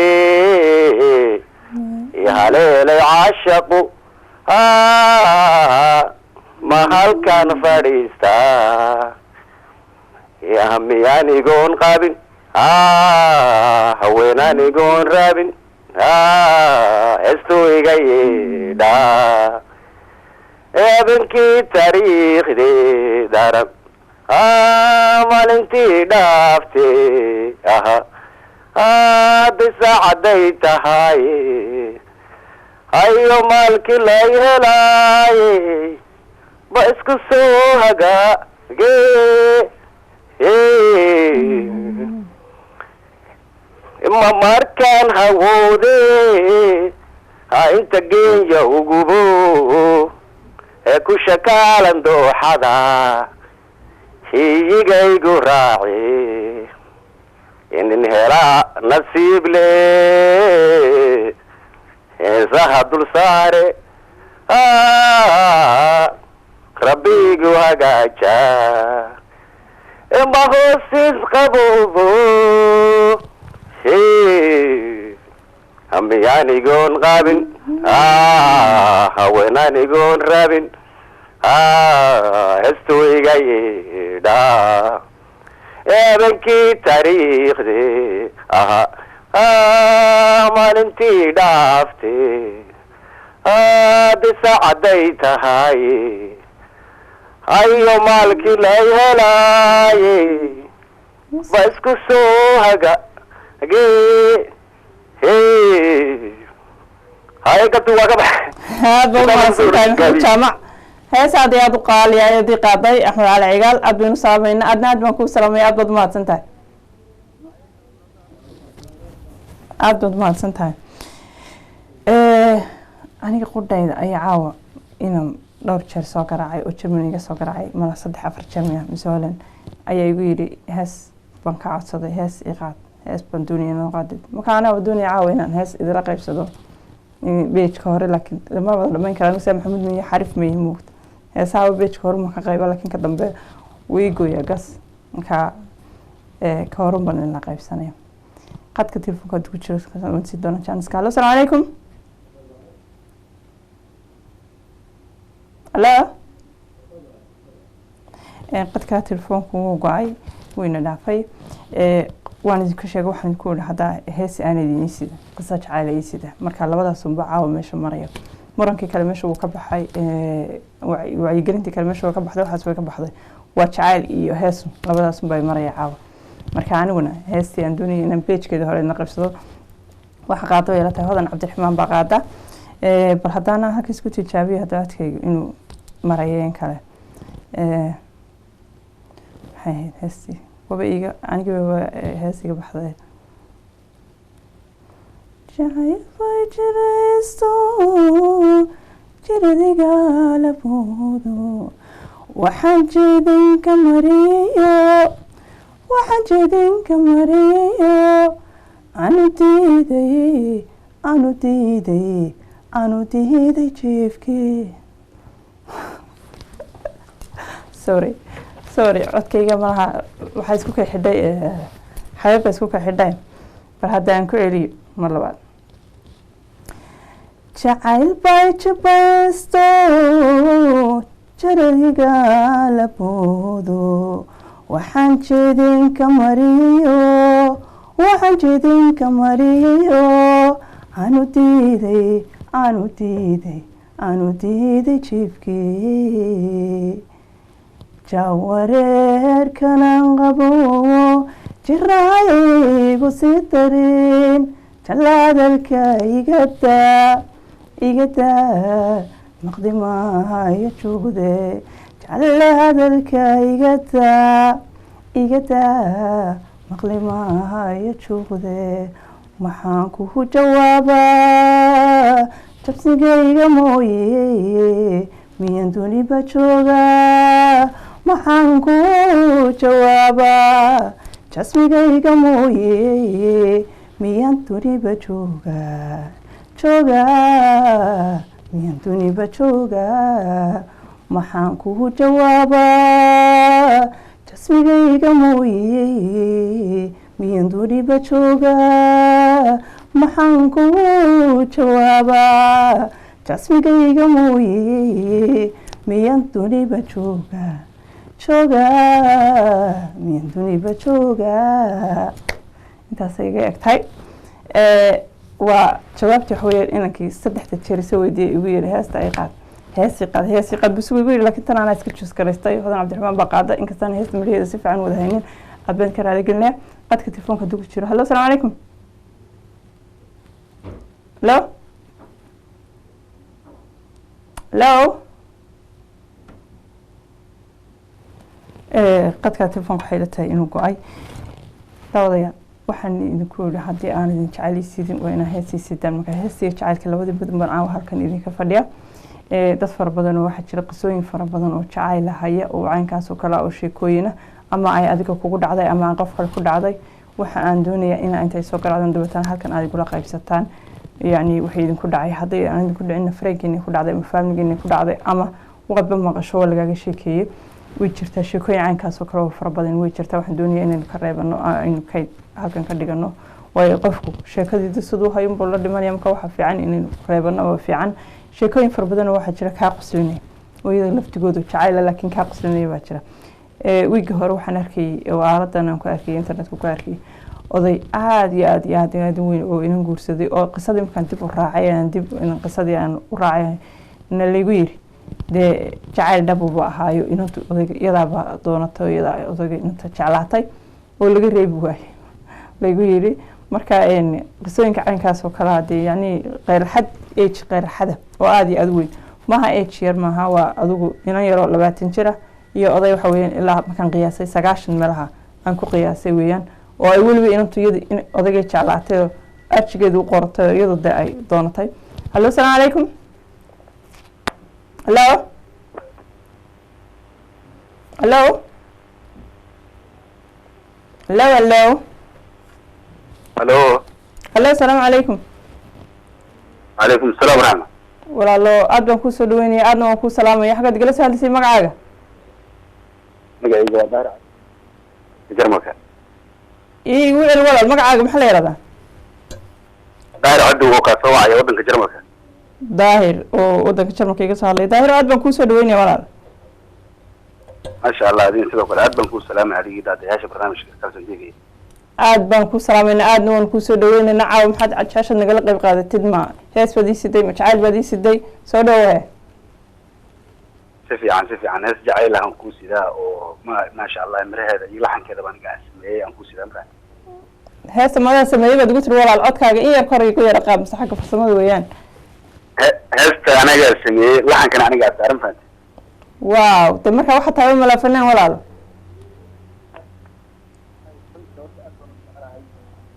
haleelay caashaqu ma halkan fadhiistaa, miyaan qabin haweenaan igoon raabin, heestu iga yeedha habeenkii taariikhdii daran, maalintii dhaaftay aha hadday saacaday tahay, hayo maalkii lay helaaye ba isku soo hagaage. Ma markaan hawoode ha inta geenya ugubo ee ku shakaalan dooxada hiyigaygu raaci, inin helaa nasiib le heesaha dul saare rabbigu hagaaja, ma hoosis qaboobo miyaan qabin haweenaan igoon rabin, heestu iga yeedha habeenkii taariikhdii aha maalintii dhaaftay haddi saacaday tahay, hayo maalkii lay helaaye ba isku soo hagage. Haye gabti waa ka bax. Aad ba umahadsan tahay Maxamed Jaamac. Hees aad iyo aad u qaaliya ayadii qaaday Axmed Cali Cigaal, aad baynu salaamayna. Aadna aad baan kuu salaamaya, aad baad umahadsan tahay, aad baad umahadsan tahay. Aniga qudhayda ayaa caawa inaan dhowr jeer soo garaacay oo Germany iga soo garaacay, mala saddex afar jeer miya mise Holland, ayaa igu yidhi hees baan ka codsaday, hees i qaad, hees baan doonaya inaan qaadid. Marka anaa doonaya caawa inaan hees idila qaybsado page-ka hore, laakiin lama wada dhamayn kara. Anigu Maxamed miya xarif ma yihi moogta heesaha page-ka hore ma ka qayba, laakiin ka dambe way gooyaa gas. Marka ka horun baan idinla qaybsanaya. Qadka telefoonka hadda ku jiro waan sii doona janiska. Hallo, asalaamu calaykum. Hallo. Qadka telefoonku wuu go-ay, wayna dhaafay. Waan idinku sheegay, waxaan idinku idhi haddaa hees aan idin sida qisa jacayl ii sida. Marka labadaas unba caawa meesha maraya. Murankii kale meesha wuu ka baxay, wacyigelintii kale meesha way ka baxday, waxaas way ka baxday. Waa jacayl iyo hees, labadaas unbay maraya caawa. Marka aniguna heestii aan doonayay inaan page-keeda hore idin qaybsado waxa qaada way ila tahay Hodan Cabdiraxmaan baa qaada. Bal haddaana halka isku tijaabiyo hadda codkayga inuu marayo in kale. Maxay ahayd heestii? Waba iiga aniga hees iga baxday. Jacayl bay jiraysto jiradiga laboodo, waxaan jeedinka mariyo, waxaan jeedinka mariyo, anu diiday, anu diiday, anu diiday jiifkii. Sorry sorry, codkayga malaha waxaa isku kay xidhay, xabeeb baa isku kay xidhay. Bal hadda aan ku celiyo mar labaad. Jacayl bay jabaysto jaradiga laboodo, waxaan jeedinka mariyo, waxaan jeedinka mariyo, anu diiday, anu diiday, anu diiday jiifkii, jawareerkanan qabo jiraayigu sii darin, jalaadalka igadaa. Igadaa, maqli maayo juuqde. Jacalle hadalka igadaa, igadaa, maqli maayo juuqde. Maxaan kugu jawaabaa? Jabsigayga mooye miyaan duniba joogaa? Maxaan kugu jawaabaa? Jasmigayga mooye miyaan duniba joogaa, joogaa, miyaan duniba joogaa? Maxaan kugu jawaabaa? Jasmigayga mooye miyaan duniba joogaa? Maxaan kugu jawaabaa? Jasmigayga mooye miyaan duniba joogaa, joogaa, miyaan duniba joogaa? Intaasay iga eg tahay. Waa jawaabtii. Waxa weeyaan inankii saddexda jeer isoo weydiiyey, igu yidhi heesta ay qaad, heesii qaad, heesii qaad buu igu yidhi, laakiin tan anaa iska juus garaystay. Hodan Cabdiraxmaan baa qaada, inkastaan heesta midhaheeda si fiican wada haynin. Aad baan ka raaligelinaya. Qadka telefoonka hadduu ku jiro. Hallo, asalaamu calaykum. Hallo, hallo. Qadka telefoonka waxay ila tahay inuu go-ay. Daawadayaal, waxaan idinku yidhi haddii aan idin jeclaysidin waa inaa heesii sidaan. Marka heestiga jacaylka labadii badan baan caawa halkan idinka fadhiya. Dad fara badan oo waxaa jira qisooyin fara badan oo jacayl haya oo caynkaas oo kale ah oo sheekooyina ama ay adiga kugu dhacday ama aan qof kale ku dhacday. Waxa aan doonayaa inaa intay soo garaacdaan dabeetana halkan aad igula qaybsataan, yacni waxay idinku dhacay. Hadday aan idinku dhicinna, fareenkiina ku dhacday ama faamiligiina ku dhacday ama waqadba maqasho oo lagaaga sheekeeyey, way jirtaa. Sheekooyin caynkaas oo kale oo fara badan way jirtaa. Waxaan doonayaa inaynu ka reebano, aynu kayd halkan ka dhigano, waayo qofku sheekadiida siduu hayunbuu la dhimanaya. Marka waxaa fiican inaynu reebano oo fiican. Sheekooyin fara badan oo waxaa jira kaa qoslinaya oo iyada laftigoodu jacayla laakiin kaa qoslinaya baa jira. Wiigii hore waxaan arkayay oo aaladan aan ku arkayay, internetka ku arkayay, oday aada iyo aada iyo aada aada u weyn oo inan guursaday, oo qisadii markaan dib u raacay, aan dib inan qisadii aan u raacay na laygu yiri dee jacayl dhabuba ahaayo, inantu odayga iyadaaba doonatay, iyadaa odayga inanta jeclaatay oo laga reebi waayey laygu yiri. Marka qisooyinka caynkaas oo kale dee yacni qeyrxad age qeyrxada oo aada iyo aada u weyn maaha, age yar maaha, waa adigu inan yaroo 20 jir ah iyo oday waxa weeyaan ilaa markaan qiyaasay 90 meelaha aan ku qiyaasay weeyaan, oo ay weliba inantu iyada in odaygay jeclaatay oo arjigeedu u qoratay oo iyadu dee ay doonatay. Hallo, asalaamu calaykum. Hallo, hallo, hallo, hallo. Halo. Hallo, asalaamu calaykum. Calaykum asalaam waraxma. Walaalo, aad baan kusoo dhaweynaya, aadna waan kuu salaamaya. Xaggaad igala soo hadlisay, magacaaga? Magacayga waa Daar Jarmalka. Iigu celi walaal, magacaaga maxaa la yihahdaa? Daahir Cabdi oo kaa soo wacaya waddanka Jarmalka. Daahir oo waddanka Jarmalka iga soo hadlay. Daahir, aad baan kuusoo dhaweynaya walaal. Maasha Allah, adin sidoo kale aad baan kuu salaamay, adigii daadayaasha barnaamijka Kalsan TV. Aad baan ku salaamayna, aadna waan kuusoo dhaweynayna. Caawa maxaad jaashaad nagala qayb qaadatid? Ma hees baad ii siday, ma jacayl baad ii siday? Soo dhawe. Si fiican, si fiican. Hees jacayl aan kuu sidaa oo ma maasha Allah miraheeda iyo laxankeeda baan iga sameeyey aan kuu sidaa markaa. Heesta madaa sameeyey baad igu tiri? Walaal, codkaaga in yar kor igu yara qaab, mise xagga farsamada weeyaan. Heesta anagaa sameeyey, laxankana anigaa saaran, fahanti. Wow, de marka waxaa tahay malaa fanaan walaalo.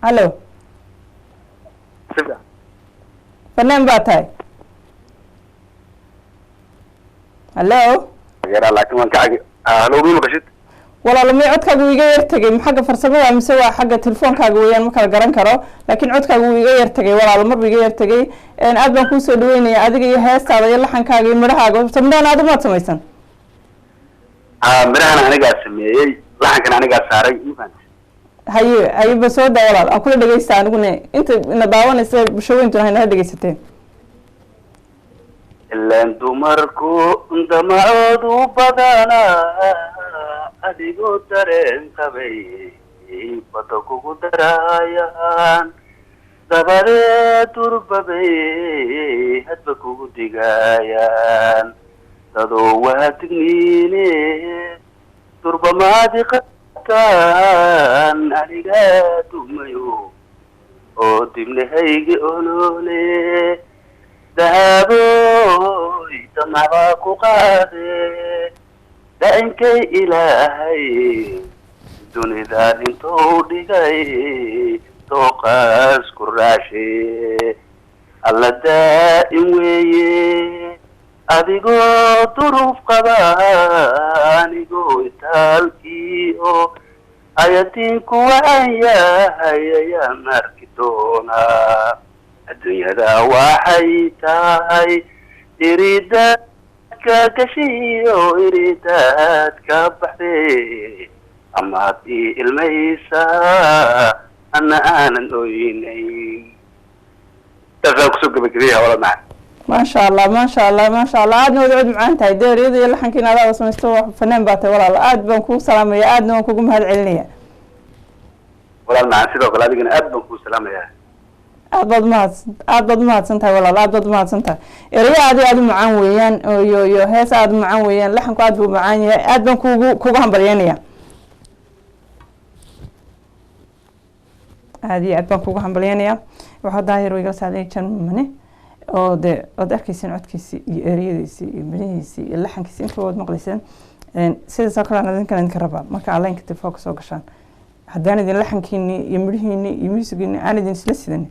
Hallo. Si fiican. Fanaan baa tahay. Hallo. Yaraa, laakiin waan ka cagi. Halo, ma maqashid? Walaalo, may, codkaaga wuu iga yar tegay. Ma xagga farsamada mise waa xagga telefoonkaaga weeyaan? Ma kala garan karo, laakiin codkaaga wuu iga yar tegay walaalo, marbu iga yar tegay. Aad baan kuusoo dhaweynaya adiga iyo heestaada iyo laxankaaga iyo midhahaaga. Horta midhahan aad umaad samaysan? Mirahana anigaa sameeyey, laxankana anigaa saaray, ma fahanti. Haye, haye, ba soo daa walaal, aan kula dhegeysta aniguna. Inta ina daawanaysa bulshaweyntuna hay nala dhegeysateen. Ilaan dumarku damacoodu badanaa, adigoo dareen qabay bada kugu daraayaan, dabadeed durbabay hadba kugu digaayaan, dadoo waa digniine durbamaadi qataan, anigaa dumayo oo dibnahaygi olole. Dahaboy damacbaa ku qaade, daa'inkay Ilaahay dunidan intuu dhigay dooqaas ku raashe. Alla daa'im weeye, adigoo duruuf qaba, anigoo itaalkii oo ayadiinku wacan yahay ayaan arki doonaa. Adduunyada waxay tahay iridaadka gashiyo iridaad ka baxde, amaad ii ilmaysaa ana aanan oynayn. Taasaan kusoo gabagabeeya, walaal macaan. Maasha Allah, maasha Allah, maasha Allah. Aadna wada cod macaan tahay, deeryada iyo laxankiina adaa samaysto. Fanaan baa tahay, walaal. Aad baan kugu salaamaya, aadna waan kugu mahad celinaya. Walaal macaan, sidoo kale adigana aad baan kuu salaamayaa. Aad baad umahadsan tahay, walaal, aad baad umahadsan tahay. Erayo aad iyo aad u macaan weeyaan, iyo hees aad u macaan weeyaan, laxanku aad buu macaan yahay. Aad baan kugu hambalyeynaya, aad iyo aad baan kugu hambalyeynaya. Waxaa Daahir igala saaday Germany oo de ood arkayseen codkiisii iyo ereyadiisii iyo midhihiisii iyo laxankiisi, intaba waad maqlayseen. Sidaasoo kale aan idinkan idinka rabaa marka aad line-ka telefoonka soo gashaan, haddaan idin laxankiini iyo midhihiini iyo muusigiini aan idin isla sidan,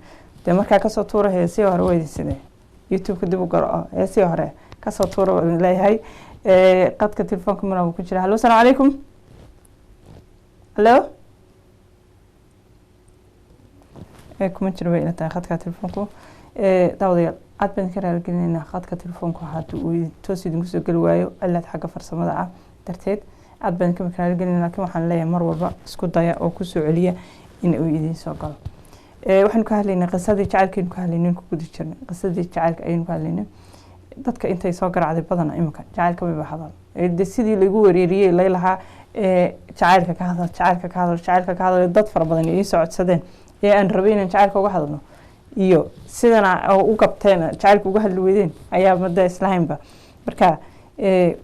dee markaa kasoo tuura heesihii hore. Waa idin sidee YouTube-ka dib u garo oo heesihii hore kasoo tuura waa idin leeyahay. Qadka telefoonka mana wuu ku jira. Hallo, asalaamu calaykum. Hallo, kuma jiro bay ila tahay khadka telefoonku. Daawadayaal, aad baan idinka raaligelinaynaa khadka telefoonku haddii uu toos idinku soo geli waayo cilad xagga farsamada ah darteed. Aad baan idinka raaligelinaa, laakiin waxaan leeyahay mar walba isku daya oo kusoo celiya in uu idiin soo galo. Waxaynu ka hadlaynay qisadii jacaylkaynu ka hadlaynay, ku guda jirnay qisadii jacaylka ayaynu ka hadlaynay. Dadka intay soo garacday badana iminka jacaylka mayba hadal. De sidii lagu wareeriyey laylahaa jacaylka ka hadal, jacaylka ka hadal, jacaylka ka hadal, dad fara badan ii soo codsadeen ee aan rabay inaan jacaylka uga hadalno, iyo sidana oo u gabteen jacaylka uga hadli weydeen ayaa mada islahaynba. Marka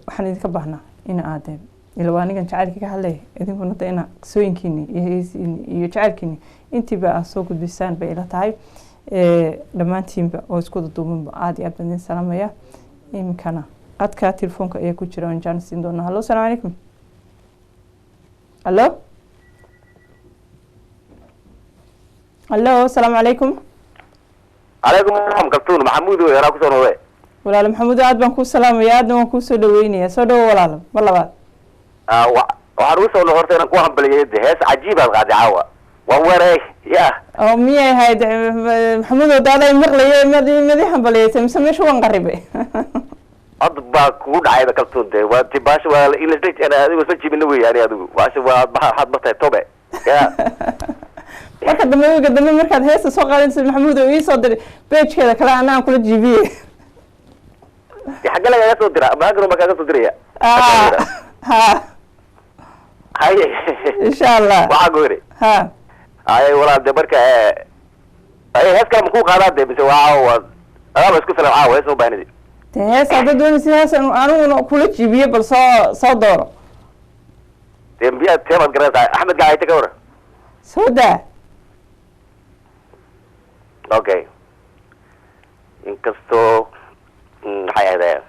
waxaan idinka baahnaa in aad ila waa anigan jacaylka ka hadlay, idinkuna de ina qisooyinkiini iyo heesiini iyo jacaylkiini intiiba aad soo gudbisaan bay ila tahay. Dhammaantiinba oo isku duduubanba aad iyo aad baan idin salaamaya. Iminkana qadka telefoonka ayaa ku jira oon jaan siin doonaa. Hallo, asalaamu calaykum. Hallo, hallo, asalaamu calaykum. Calaykum asalaam, Kaltuun. Maxamuud wey, anaa kusoo noqde. Walaalo Maxamuud, aad baan kuu salaamaya, aadna waan kuu soo dhaweynaya. Soo dhawo, walaalo, mar labaad. Waxaan ugu soo noqo horta inaan ku hambaliyay. De hees cajiib aad qaaday caawa, waan weeray ya. Oo miyay ahayd, Maxamuud? Oo daaday maqlaye, madi hambaliyeysa mise meesha waan qaribay? Cod baa kugu dhacayba, Kaltuun. De waa ti baasha, waa in lasla adigu isla jibina wey. Ani adigu baasha waa waxaad bartahay tobe ya. Marka dambe, wiiga dambe markaad heesta soo qaadanaysa, Maxamuud, oo iisoo diray page-keeda kale ana aan kula jiibiyey. De xagge lagaaga soo dira? Baagro baa kaaga soo diraya. Ha. Haye. Insha Allah. Waxaa ku yidhi Ha. Haye walaal, de marka haye hees kale makuu qaadaa de, mise waa caawa waa adaaba isku filan caawa, hees uma baahnidi? De hees haddaad doonaysid, hees aniguna kula jiibiye, bal soo dooro. De miyaad teemaad garanaysaa? Axmed Gacayte ka waran? Soo daa. Okay. Inkastoo maxay ahayd,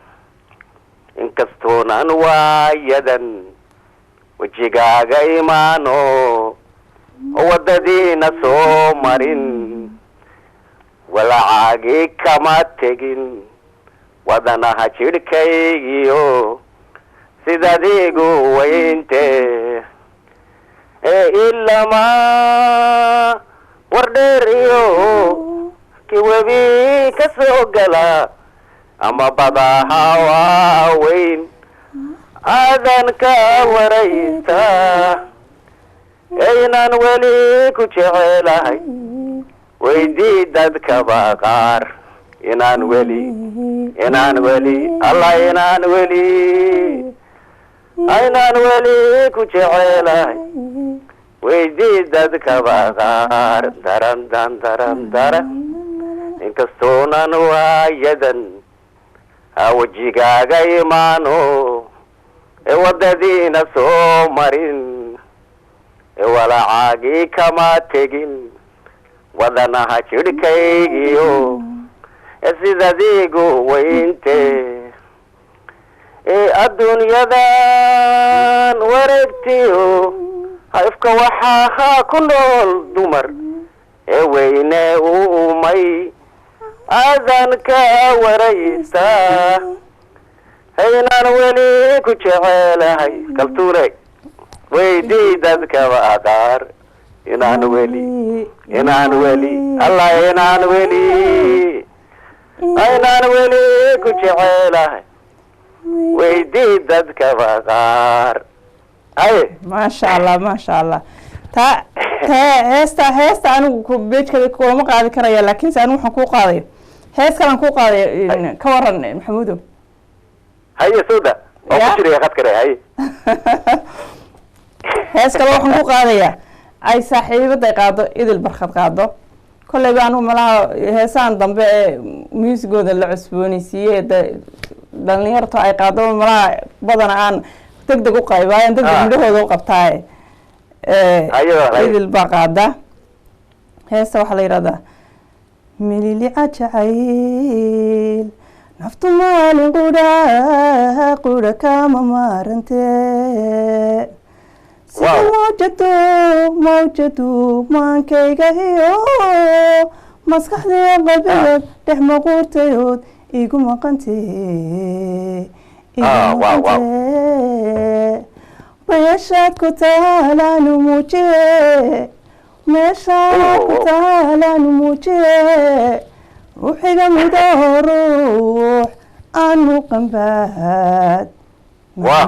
inkastoonan waayadan wejigaaga imaano waddadiina soo marin, walacaagii kama tegin wadanaha jidhkaygiyo sidadiigu weynte ee ilamaa wardheer iyo ki webi ka soo gala ama badaha waaweyn aadan ka waraysta inaan weli ku jecelahay weydii dadkaba qaar, inaan weli, inaan weli, Allah, inaan weli, inaan weli ku jecelahay weydii dadkaba qaar. Daran dan daran daran, inkastoonan waayadan wejigaaga imaano ee waddadiina soo marin ee walacaagii kama tegin wadanaha jidhkaygiyo. Sidadiigu weyntee ee adduunyadan wareegtiyo haifka waxaa ku nool dumar ee weyne u umay aadan ka waraysta haynaan weli ku jecelahay. Kaltuune, weydii dadkaba qaar inaan weli, inaan weli, Allah, inaan weli, inaan weli ku jecelahay, weydii dadkaba qaar. Haye. Maasha Allah, maasha Allah. Taa heesta anigu ku beejkada kulama qaadi karaya, laakiinse anigu waxaan kuu qaadaya hees kalan kuu qaadaya. Ka waran, Maxamuudo? Haye, sawda oo Ya. ku jiraya khadkare. Haye. Hees kale waxaan ku qaadayaa ay saaxiibaday qaado, Idil Barkhad qaado. Kolleyba anigu malaha heesahan dambe ee muusigooda la cusbooneysiiyey de dhalinyarto ay qaado malaha badana aan deg deg u qaybaayan, deg deg midhahooda u qabtaaye. Haye, haye. Idil baa qaada heesta, waxaa la yidhahdaa Mililica Jacayl. Naftu maalin qudha qudha kama maarantee, sida mawjadu mawjadu maankayga iyo maskaxdiyo qalbiga dhex maquurtayood igu maqantee, igu maqantee. Meeshaad ku taalaanu muujiye, meeshaad ku taalaanu muujiye, ruuxiga midoo ruux aan muuqan baad. Wah.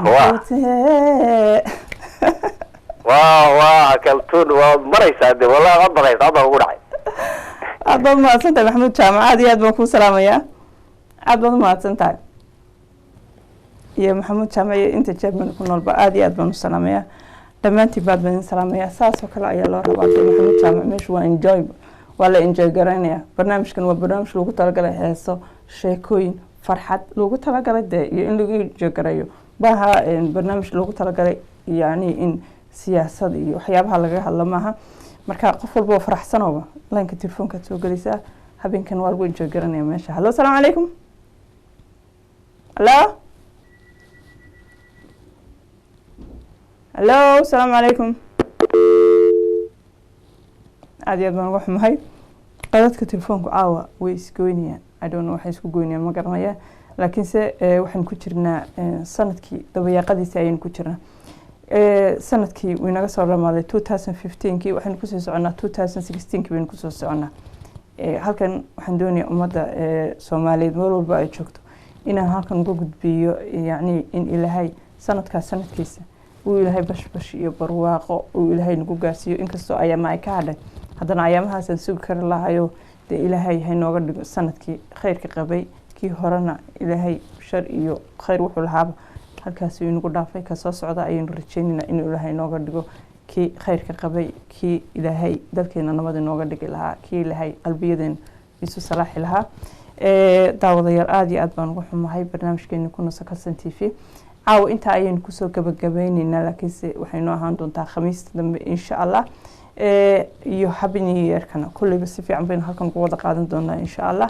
Waa Kaltuun, waad maraysaa de, wallahi waad maraysaa, cod baa kugu dhacay. Aad baad umahadsan tahay, Maxamuud Jaamac, aad iyo aad baan kuu salaamayaa, aad baad umahadsan tahay. Iyo Maxamuud Jaamac iyo inta Germany ku noolba aad iyo aad baan u salaamayaa, dhammaantiin baad baan idin salaamayaa. Saas oo kale ayaa loo rabaa dee. Maxamuud Jaamac, meeshu waa enjoy, waa la enjoy garaynaya. Barnaamijkan waa barnaamij loogu talagalay heeso, sheekooyin, farxad loogu talagalay dee, iyo in lagu enjoy garayo maaha. Barnaamij loogu talagalay yani in siyaasad iyo waxyaabaha laga hadla maaha. Marka qof walba oo faraxsanooba line-ka telefoonkaad soo gelaysaa. Habeenkan waa lagu enjoy garanaya meesha. Hallo, asalaamu calaykum. Hallo, hallo, asalaamu calaykum. Aad iyo aad baan uga xumahay, qadadka telefoonku caawa way isgoynayaan. I don't know waxay isku goynayaan, ma garanaya, laakiinse waxaan ku jirnaa sanadkii dabayaaqadiisa ayaynu ku jirnaa. Sanadkii wuu inaga soo dhamaaday 2015kii, waxaynu kusoo soconnaa 2016kii baynu kusoo soconnaa. Halkan waxaan doonayaa ummadda Soomaaliyeed meel walba ay joogto inaan halkan uga gudbiyo, yacni in Ilaahay sanadkaas sanadkiisa uu Ilaahay bashbash iyo barwaaqo uu Ilaahay nagu gaarsiiyo. Inkastoo ayaama ay ka hadhay, haddana ayaamahaasaan sugi kari lahayo dee. Ilaahay haynooga dhigo sanadkii khayrka qabay, kii horena Ilaahay shar iyo khayr wuxuu lahaaba halkaasi inagu dhaafay. Ka soo socda ayaynu rajeynaynaa inuu Ilaahay nooga dhigo kii khayrka qabay, kii Ilaahay dalkeena nabad inooga dhigi lahaa, kii Ilaahay qalbiyadeena isu salaaxi lahaa. Daawadayaal, aada iyo aad baan uga xumahay, barnaamijkeeni ku naso Kalsan TV caawa intaa ayaynu kusoo gabagabeyneynaa, laakiinse waxay noo ahaan doontaa Khamiista dambe insha Allah. Iyo Happy New Year-kana kolleyba si fiican baynu halkan ugu wada qaadan doonaa insha Allah.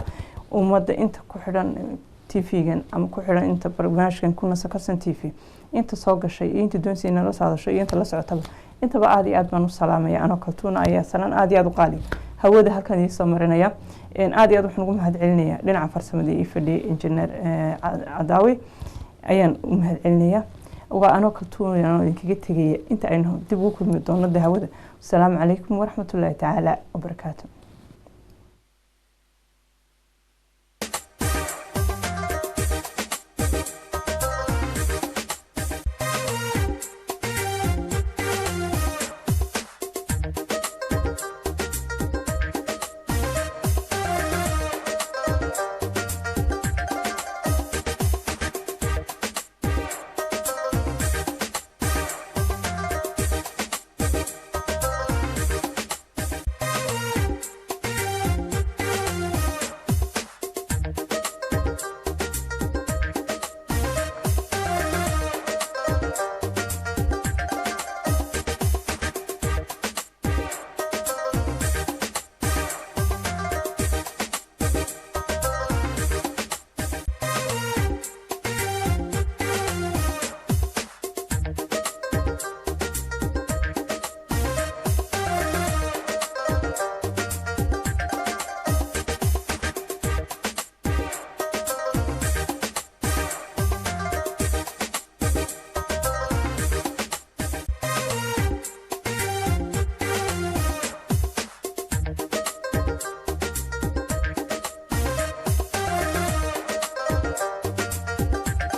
Ummadda inta ku xidhan TV-gan ama ku xidhan inta barnaamijkan ku naso Kalsan TV, inta soo gashay iyo inta doonaysa inala saadasho iyo inta la socotaba, intaba aada iyo aad baan u salaamaya. Anoo Kaltuuna ayaa salan aada iyo aada u qaali hawada halkan idiin soo marinaya. Aada iyo aad waxaan ugu mahad celinayaa dhinaca farsamada ii fadhiyay Injineer Cadaawi ayaan u mahad celinayaa. Waa anoo Kaltuuna anoo idinkaga tegaya inta aynu dib ugu kulmi doono hawada. Asalaamu calaykum waraxmatullaahi tacaala wabarakaatu.